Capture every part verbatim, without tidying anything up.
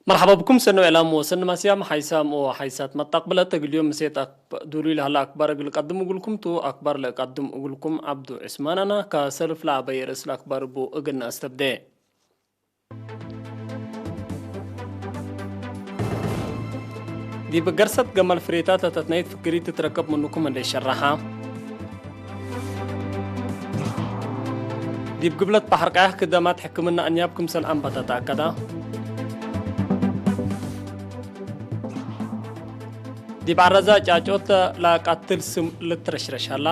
መርሐባ ብኩም ሰኑ ዕላም ወሰን ማስያም ሓይሳም ወሓይሳት መጣቅብለት እግል ዮም ምሴት አክብ-፣ ዱሉይ ለሀላ አክባር እግል ቀድም እግልኩም ቱ። አክባር ለእቀድም እግልኩም ዐብዱ ዕስማን አና። ከሰልፍ ለአበየ ርእስ ለአክባር እቡ እግል ነአስተብዴ። ዲብ ገርሰት ገማል ፍሬታት ለተትናይት ፍግሪት ትትረከብ ምኑ ክም እንዴ ሸረሐ። ዲብ ግብለት በሐር ቀያሕ ክደማት ሕክምና አንያብ ክምሰል አንበተ ተአከደ። ዲብ ዐረዛ ጫጮት ለቀትል ስም ልትረሽረሽ ሀላ።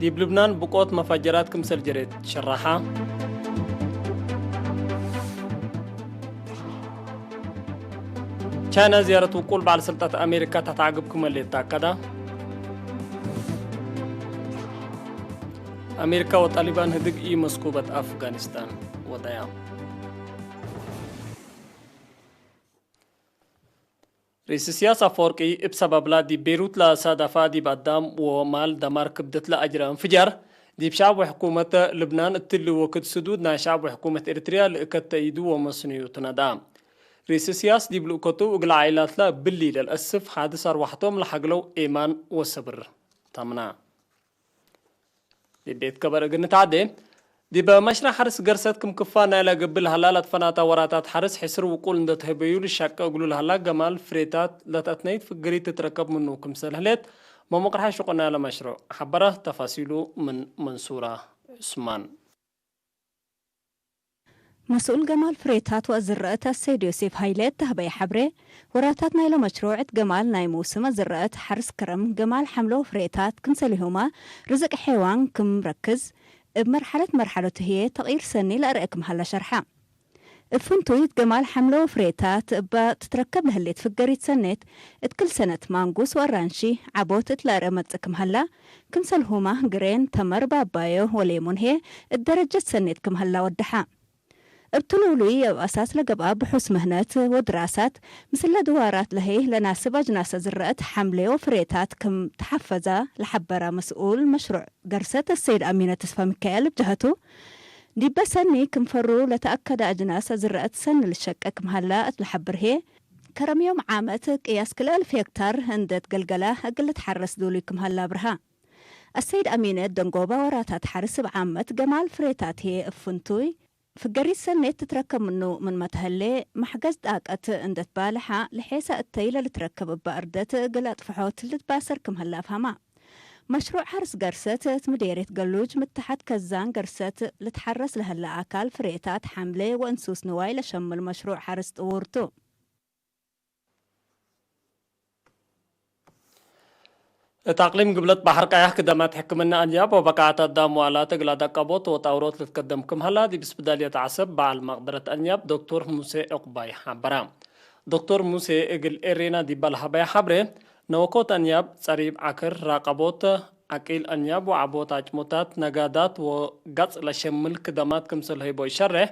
ዲብ ልብናን ብቆት መፈጀራት ክምሰል ጀሬት ሸረሐ። ቻይና ዝያረት ውቁል በዓል ሰልጠት አሜሪካ ተትዓግብ ክመ ሌት ተአከደ። አሜሪካ ወጣሊባን ህድግ ኢመስኩበት አፍጋኒስታን ወደያ። ርኢስ እስያስ አፈወርቂ እብ ሰበብላ ዲብ ቤሩት ለሳዳፋ ዲብ አዳም ወማል ደማር ክብደት ለአጅረ እንፍጃር፣ ዲብ ሸዕብ ወሕኩመት ልብናን እትሊ ወክድ ስዱድ ናይ ሸዕብ ወሕኩመት ኤሪትርያ ልእከት ተእይዱ ወመስንዩ ትነድአ። ርኢስ እስያስ ዲብ ልእከቱ እግል ዓኢላትለ ብሊ ለልአስፍ ሓድስ አርዋሕቶም ለሐግለው ኤማን ወሰብር ተምና። ዲብ ቤት ከበር እግል ንትዓዴ፣ ዲብ መሽረዕ ሐርስ ገርሰት ክም ክፋ ናይለ ግብል ሀላ ለትፈናተ ወራታት ሐርስ ሕስር ውቁል እንደ ተህበዩ ልሻቀ እግሉ ለሀላ ገማል ፍሬታት ለተአትነይት ፍግሪት ትትረከብ ምኑ ክምሰል ህሌት መመቅርሐ ሽቁል ናይለ መሽሩዕ ሐበረ። ተፋሲሉ ምን መንሱራ ዑስማን። መስኡል ገማል ፍሬታት ወአዝረአት አሰይድ ዮሴፍ ሀይለ እተ ሀበየ ሐብሬ፣ ወራታት ናይለ መሽሩዕ እት ገማል ናይ ሙስም አዝረአት ሐርስ ክረም፣ ገማል ሐምሎ ፍሬታት ክምሰልሁመ ርዝቅ ሐይዋን ክም ረክዝ፣ እብ መርሐለት መርሐለቱ ህዬ ተቅይር ሰኒ ለአርአ ክም ሀለ ሸርሐ። እብ ፍንቱይ እት ገማል ሐምሎ ፍሬታት እበ ትትረከብ ለህሌት ፍገሪት ሰኔት፣ እት ክል ሰነት ማንጉስ ወአራንሺ፣ ዐቦት እት ለአርአ መጽእ ክም ሀላ፣ ክምሰልሁመ ግሬን፣ ተመር፣ ባባዮ ወሌሙን ህዬ እት ደረጀት ሰኔት ክም ሀላ ወደሐ። እብ ትሉሉይ እብ አሳስ ለገብአ ብሑስ ምህነት ወድራሳት፣ ምስለ ድዋራት ለህይ ለናስብ አጅናስ አዝረአት ሐምሌ ወፍሬታት ክም ተሐፈዛ ለሐበረ መስኡል መሽሩዕ ገርሰት አሰይድ አሚነ ተስፋ ሚካኤል እብ ጀሀቱ፣ ዲበ ሰኒ ክም ፈሩ ለተአከደ አጅናስ አዝረአት ሰኒ ልሸቀ ክም ሀላ እት ለሐብር ህዬ፣ ከረም ዮም ዓመት ቅያስ ክልኤ እልፍ ሄክታር እንዴ ትገልገለ እግል ልትሐረስ ዱሉይ ክም ሀላ አብርሃ። አሰይድ አሚነ ደንጎባ ወራታት ሐርስ እብ ዓመት ገማል ፍሬታት ህዬ እብ ፍንቱይ ፍገሪት ሰኔት ትትረከብ ምኑ ምንመ ተሀሌ፣ መሕገዝ ጣቀት እንዴ ትባልሐ፣ ለሔሰ እተይ ለልትረከብ እበ አርደት እግል አጥፍሖት ልትባሰር ክም ሀላ አፍሀማ። መሽሩዕ ሐርስ ገርሰት እት ምዴርየት ገሉጅ ምተሐት ከዛን ገርሰት ልትሐረስ ለሀለ አካል ፍሬታት ሐምሌ ወእንሱስ ንዋይ ለሸምል መሽሩዕ ሐርስ ጥዉር ቱ። እት አቅሊም ግብለት በሐር ቀያሕ ክደማት ሕክምና አንያብ ወበቃዓት አዳም ወአላት እግል አዳቀቦት ወጣውሮት ልትከደም ክም ሀላ ዲብ ስፕዳልየት ዐሰብ በዐል መቅደረት አንያብ ዶክቶር ሙሴ ዕቁባይ ሐበረ። ዶክቶር ሙሴ እግል ኤሬና ዲበ ለሀበየ ሐብሬ፣ ነወኮት አንያብ፣ ጸሪብ ዐክር፣ ራቀቦት፣ ዐቂል አንያብ ወዐቦት አጭሙታት፣ ነጋዳት ወገጽ ለሸምል ክደማት ክምሰል ህይቦ ኢሸሬሕ፣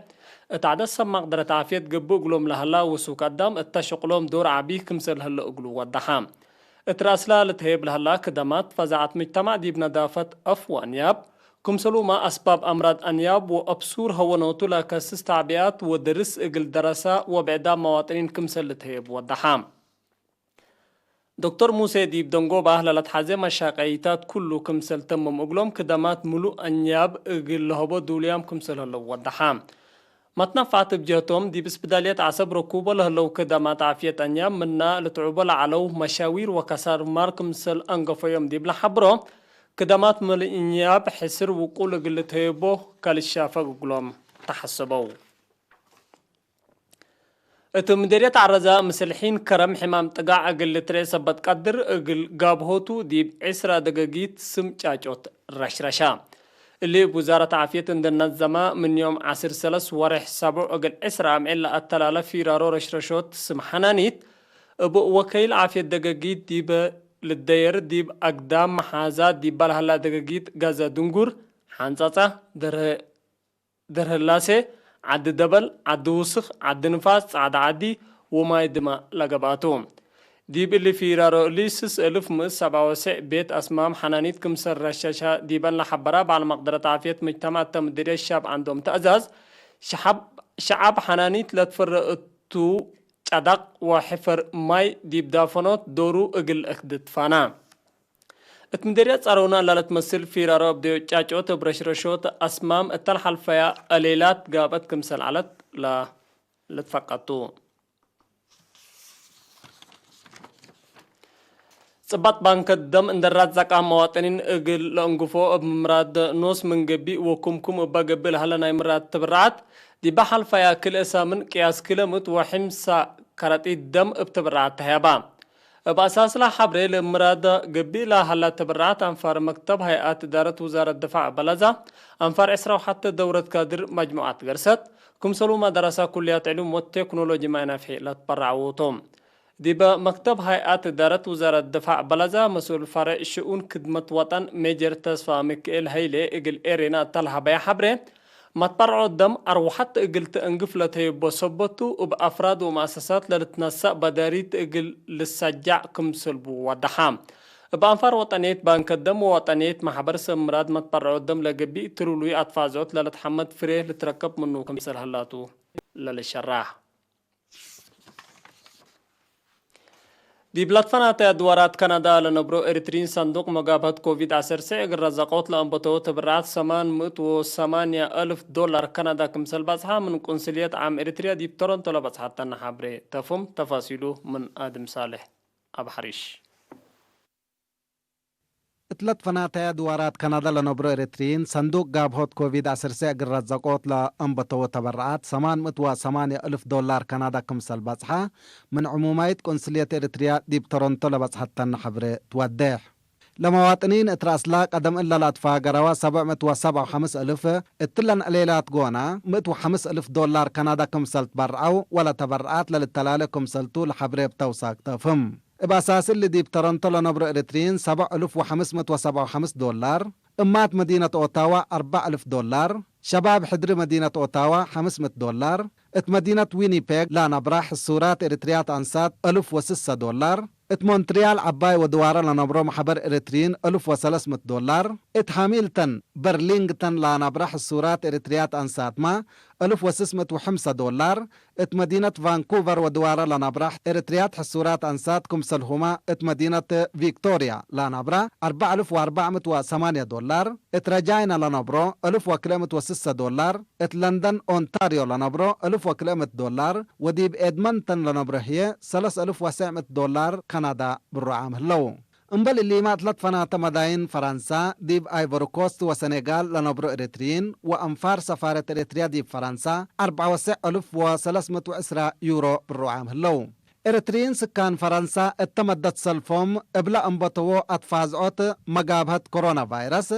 እት ዐደት ሰብ መቅደረት ዓፍየት ገብእ እግሎም ለሀላ ውሱክ አዳም እተ ሽቅሎም ዶር ዐቢ ክምሰል ህለ እግሉ ወደሐ። እት ረአስላ ልትሀየብ ለሀላ ክደማት ፈዛዐት ምጅተማዕ ዲብ ነዳፈት አፍ ወአንያብ፣ ክምሰሉመ አስባብ አምራድ አንያብ ወአብሱር ሀወኖቱ ለከስስ ተዕቢያት ወደርስ እግል ደረሳ ወብዕዳም መዋጥኒን ክምሰል ልትሀየብ ወደሐ። ዶክቶር ሙሴ ዲብ ደንጎባህ ለለትሐዜ መሻቀይታት ኩሉ ክምሰል ተምም እግሎም ክደማት ምሉእ አንያብ እግል ለሀቦ ዱልያም ክምሰል ህለው ወደሐ። መትነፋት እብ ጀህቶም ዲብ ስፕዳልየት ዐሰብ ረኩቦ ለህለው ክደማት ዓፍየት አንያብ ምና ልትዑቦ ለዐለው መሻዊር ወከሳር ማር ክምሰል አንገፈዮም ዲብ ለሐብሮ፣ ክደማት ምሉእ አንያብ ሕስር ውቁል እግል ልትሀየቦ ከልሻፈግ እግሎም ተሐሰበው። እት ምዴርየት ዐረዛ ምስል ሒን ከረም ሕማም ጥጋዕ እግል ልትርኤ ሰበት ቀድር እግል ጋብሆቱ ዲብ ዕስራ ደገጊት ስም ጫጮት ረሽረሻ። እሊ እብ ውዛረት ዓፍየት እንዴ ነዘማ፣ ምን ዮም ዐስር ሰለስ ወሬሕ ሰቡዕ እግል ዕስራ አምዕል ለአተላለ ፊራሮ ረሽረሾት ስም ሐናኒት፣ እብ ወከይል ዓፍየት ደገጊት ዲብ ልደየር ዲብ አግዳም መሓዛት ዲባ ለሀላ ደገጊት ጋዘ ድንጉር፣ ሐንጸጸ፣ ደርሀ ደርህላሴ፣ ዐዲ ደበል፣ ዐዲ ውስክ፣ ዐዲ ንፋስ፣ ጸዕዳ ዐዲ ወማይ ድመ ለገብአቱ። ዲብ እሊ ፊራሮ እሊ ስስ እልፍ ምእት ሰብዓ ወሰዕ ቤት አስማም ሐናኒት ክምሰል ረሸሻ ዲበን ለሐበራ በዐል መቅደረት ዓፍየት ምጅተማዕ እተ ምድርየት ሻብ ዐንዶም ተአዛዝ፣ ሸዓብ፣ ሸዓብ ሐናኒት ለትፈረ እቱ ጨዳቅ ወሕፈር ማይ ዲብ ዳፈኖት ዶሩ እግል እክድትፋና። እት ምደርያት ጸረውና ለልትመስል ፊራሮ እብ ደዮ ጫጮት እብ ረሽረሾት አስማም እተ ለሐልፈያ እሌላት ጋብአት ክምሰል ዐለት ለ-፣ ልትፈቀቱ። ጽባጥ ባንከ ደም እንደ ራዘቃ መዋጥኒን እግል ለእንግፎ እብ ምራድ ኖስ ምን ገቢእ ወኩምኩም እበ ገብእ ለሀለ ናይ ምራድ ትብርዓት፣ ዲበ ሐልፈያ ክልኤ ሳምን ቅያስ ክለ ምእት ወሐምሳ ከረጢት ደም እብ ትብርዓት ተህያባ። እብ አሳስላ ሐብሬ ለምራድ ገብእ ለሀላ ትብርዓት አንፋር መክተብ ሀይአት እዳረት ውዛረት ድፋዕ በለዛ፣ አንፋር ዕስራ ወሐተ ደውረት ካድር መጅሙዓት ገርሰት፣ ክምሰሉመ ደረሰ ኩልያት ዕሉም ወቴክኖሎጂ ማይ ናፍሒ ለትበረዐዉ ቶም። ዲበ መክተብ ሀይአት እዳረት ውዛረት ድፋዕ በለዛ መስኡል ፈሬዕ ሽኡን ክድመት ወጠን ሜጀር ተስፋ ሚክኤል ሀይሌ እግል ኤሬና እተ ለሀበየ ሐብሬ፣ መትበርዖ ደም አርወሐት እግል ትእንግፍ ለተየቦ ሰበቱ፣ እብ አፍራድ ወመአሰሳት ለልትነሰእ በዳሪት እግል ልሰጃዕ ክምሰልቡ ወደሐ። እብ አንፋር ወጠንየት ባንከ ደም ወወጠንየት መሕበር ሰብ ምራድ መትበርዖ ደም ለገብእ ትሉሉይ አትፋዝዖት ለልትሐመድ ፍሬ ልትረከብ ምኑ ክምሰል ሀላቱ ለልሸራሕ። ዲብ ለትፈናተ አድዋራት ካናዳ ለነብሮ ኤሪትሪን ሰንዱቅ መጋብሀት ኮቪድ ዐሰርተ እግል ረዘቆት ለአንበተው ትብርዓት ሰማን ምእት ወሰማንያ አልፍ ዶላር ካናዳ ክምሰል በጽሐ ምን ቁንስልየት ዓም ኤሪትርያ ዲብ ቶሮንቶ ለበጽሐተነ ሐብሬ ተፍሁም። ተፋሲሉ ምን አድም ሳልሕ አብ ሐሪሽ። እት ለትፈናተየ ድዋራት ካናዳ ለነብሮ ኤሪትሪይን፣ ሰንዱቅ ጋብሆት ኮቪድ ዐሰርተ እግል ረዘቆት ለአንበተወ ተበረዓት፣ ሰማን ምእት ወሰማንያ እልፍ ዶላር ካናዳ ክምሰል በጽሐ፣ ምን ዕሙማይት ቁንስልየት ኤሪትርያ ዲብ ቶሮንቶ ለበጽሐተነ ሐብሬ ትወዴሕ። ለመዋጥኒን እት ረአስላ ቀደም እለ ለአትፋገረወ ሰብዕ ምእት ወሰብዓ ወሐምስ እልፍ፣ እትለን ዕሌላት ጎና፣ ምእት ወሐምስ እልፍ ዶላር ካናዳ ክምሰል ትበርዐው፣ ወለተበረዓት ለልተላሌ ክምሰልቱ ለሐብሬ እብ ተውሳክ ተፍህም። እብ አሳስ እሊ ዲብ ቶሮንቶ ለነብሮ ኤሪትሪይን ሰብዕ እልፍ ወሐምስ ምእት ወሰብዓ ወሐምስ ዶላር፣ እማት መዲነት ኦታዋ አርበዕ እልፍ ዶላር፣ ሸባብ ሕድሪ መዲነት ኦታዋ ሐምስ ምእት ዶላር፣ እት መዲነት ዊኒፔግ ለነብራ ሕሱራት ኤሪትርያት አንሳት እልፍ ወስሰ ዶላር፣ እት ሞንትርያል ዐባይ ወድዋረ ለነብሮ መሕበር ኤሪትሪይን እልፍ ወሰለስ ምእት ዶላር፣ እት ሃሚልተን በርሊንግተን ለነብራ ሕሱራት ኤሪትርያት አንሳትመ እልፍ ወስስ ምእት ወሐምሰ ዶላር፣ እት መዲነት ቫንኩቨር ወድዋረ ለነብራ ኤሪትርያት ሕሱራት አንሳት ክምሰልሁመ እት መዲነት ቪክቶርያ ለነብራ አርበዕ እልፍ ወአርበዕ ምእት ወሰማንያ ዶላር፣ እት ረጃይና ለነብሮ እልፍ ወክልኤ ምእት ወስሰ ዶላር፣ እት ለንደን ኦንታርዮ ለነብሮ እልፍ ወክልኤ ምእት ዶላር፣ ወዲብ ኤድመንተን ለነብሮ ህዬ ሰለስ እልፍ ወሰዕ ምእት ዶላር ካናዳ ብሩዓም ህለው። እምበል እሊመ እት ለትፈናተ መዳይን ፈረንሳ፣ ዲብ አይቮሪኮስት ወሰኔጋል ለነብሮ ኤሪትሪይን ወአንፋር ሰፋረት ኤሪትርያ ዲብ ፈረንሳ፣ አርበዕ ወሰዕ እልፍ ወሰለስ ምእት ወዕስራ ዩሮ ብሩዓም ህለው። ኤሪትሪይን ስካን ፈረንሳ እተ መደት ሰልፎም እብለ አንበተዎ አትፋዝዖት መጋብሀት ኮሮና ቫይረስ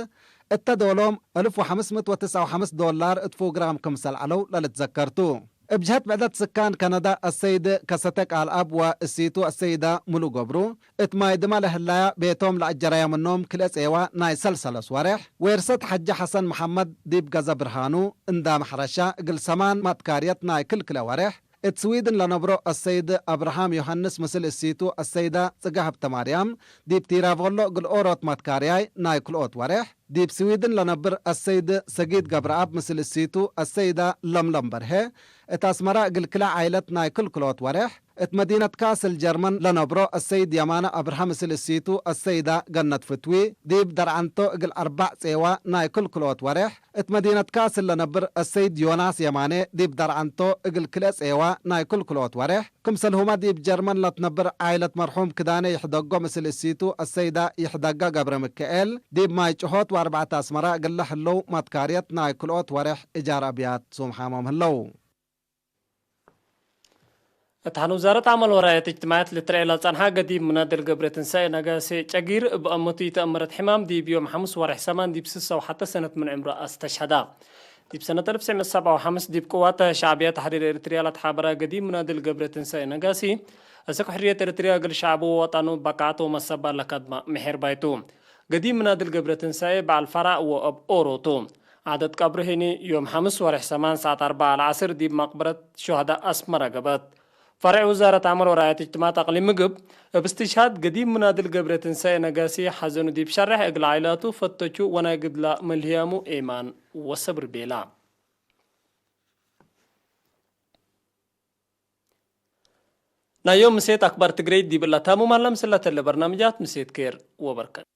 እተ ዶሎም እልፍ ወሐምስ ምእት ወትስዓ ወሐምስ ዶላር እት ፉግራም ክምሰል ዐለው ለልትዘከር ቱ። እብ ጀሀት ብዕደት ስካን ከነዳ አሰይድ ከሰተ ቃልአብ ወእሲቱ አሰይዳ ሙሉ ገብሩ፣ እት ማይድመ ለህላያ ቤቶም ለአጀረያ ምኖም ክልኤ ጼዋ ናይ ሰልሰለስ ወሬሕ፣ ዌርሰት ሐጂ ሐሰን መሐመድ ዲብ ገዘ ብርሃኑ፣ እንዳ መሕረሻ እግል ሰማን ማትካርየት ናይ ክልክለ ወሬሕ፣ እት ስዊድን ለነብሮ አሰይድ አብርሃም ዮሐንስ ምስል እሲቱ አሰይዳ ጽገ ሀብተማርያም፣ ዲብ ቲራቮሎ እግል ኦሮት ማትካርያይ ናይ ክልኦት ወሬሕ፣ ዲብ ስዊድን ለነብር አሰይድ ሰጊድ ገብረአብ ምስል እሲቱ አሰይዳ ለምለም በርሄ፣ እት አስመራ እግል ክልኤ ዓይለት ናይ ክልክልኦት ወሬሕ፣ እት መዲነት ካስል ጀርመን ለነብሮ አሰይድ የማነ አብርሃ ምስል እሲቱ አሰይዳ ገነት ፍትዊ፣ ዲብ ደርዐንቶ እግል አርበዕ ጼዋ ናይ ክልክልኦት ወሬሕ፣ እት መዲነት ካስል ለነብር አሰይድ ዮናስ የማኔ፣ ዲብ ደርዐንቶ እግል ክልኤ ጼዋ ናይ ክልክልኦት ወሬሕ፣ ክምሰልሁመ ዲብ ጀርመን ለትነብር ዓይለት መርሑም ክዳኔ ይሕደጎ ምስል እሲቱ አሰይዳ ይሕደጋ ገብረ ምክኤል፣ ዲብ ማይ ጭሆት ወአርበዕተ አስመራ እግለ ህለው ማትካርየት ናይ ክልኦት ወሬሕ እጃር አብያት ሱምሓሞም ህለው። እት ሐን ውዛረት አመል ወራየት እጅትማዕየት ልትርኤ ለጸንሐ ገዲም ምናድል ገብረትንሳኤ ነጋሴ ጨጊር እብ አመቱ ኢተአመረት ሕማም ዲብ ዮም ሐሙስ ወሬሕ ሰማን ዲብ ስሰ ወሐተ ሰነት ምን ዕምሩ አስተሽሀዳ። ዲብ ሰነት አልፍ ትስዕ ምእት ሰብዓ ወሐምስ ዲብ ቅዋት ሸዕብያ ተሕሪር ኤሪትርያ ለትሓበረ ገዲም ምናድል ገብረትንሳኤ ነጋሲ፣ አስክ ሕርየት ኤሪትርያ እግል ሸዕቡ ወወጠኑ በቃዕት ወመሰባ ለከድመ ምሒር ባይቱ። ገዲም ምናድል ገብረትንሳኤ በዐል ፈራዕ ወእብ ኦሮ ቱ። ዓደት ቀብሩ ህኒ ዮም ሐምስ ወሬሕ ሰማን ሰዓት አርበዕ ለዐስር ዲብ መቅበረት ሹሀዳእ አስመረ ገብአት። ፈሬዕ ውዛረት ዐመር ወራዕየት እጅትማዕት አቅሊም ምግብ፣ እብ እስትሽሃድ ገዲም ምናድል ገብረትንሳኤ ነጋሲ ሐዘኑ ዲብ ሸሬሕ እግል ዓኢላቱ ፈተቹ ወናይ ግድላ መልህያሙ ኤማን ወሰብር ቤላ። ናይ ዮም ምሴት አክባር ትግሬይ ዲብላ ታሙም ዐለ። ምስለ ተለ በርናምጃት ምሴት ኬር ወበርከት።